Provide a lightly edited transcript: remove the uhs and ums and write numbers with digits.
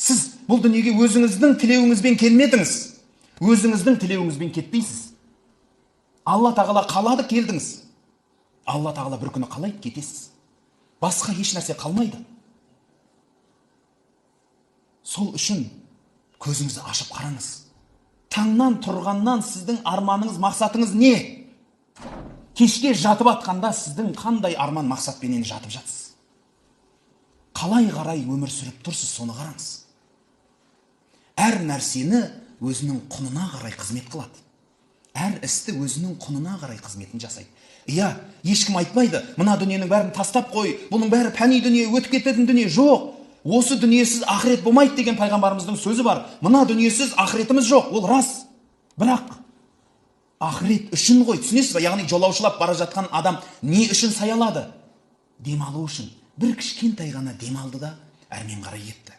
Сіз бұл дүниеге өзіңіздің тілеуіңізбен келмедіңіз, өзіңіздің тілеуіңізбен кетпейсіз. Алла тағала қалады, келдіңіз. Алла тағала бір күні қалайды, кетесіз. Басқа еш нәрсе қалмайды. Сол үшін көзіңізді ашып қараңыз. Таңнан тұрғаннан сіздің арманыңыз, мақсатыңыз не? Кешке жатып атқанда сіздің қандай арман мақсатпенен жатып жатсыз? Қалай қарай өмір сүріп тұрсыз, соны қараңыз. Әр нәрсені өзінің құнына қарай қызмет қылады. Әр істі өзінің құнына қарай қызметін жасайды. Иә, ешкім айтпайды, мына дүниенің бәрін тастап қой, бұның бәрі пәни дүние, өтіп кететін дүние. Жоқ, осы дүниесіз ақырет болмайды деген пайғамбарымыздың сөзі бар. Мына дүниесіз ақыретіміз жоқ, ол рас. Бірақ ақырет үшін ғой, түсінесіз ба? Яғни жолаушылап бара жатқан адам не үшін саялады? Демалу үшін. Бір кішкентай ғана демалды да әрмен қарай кетті.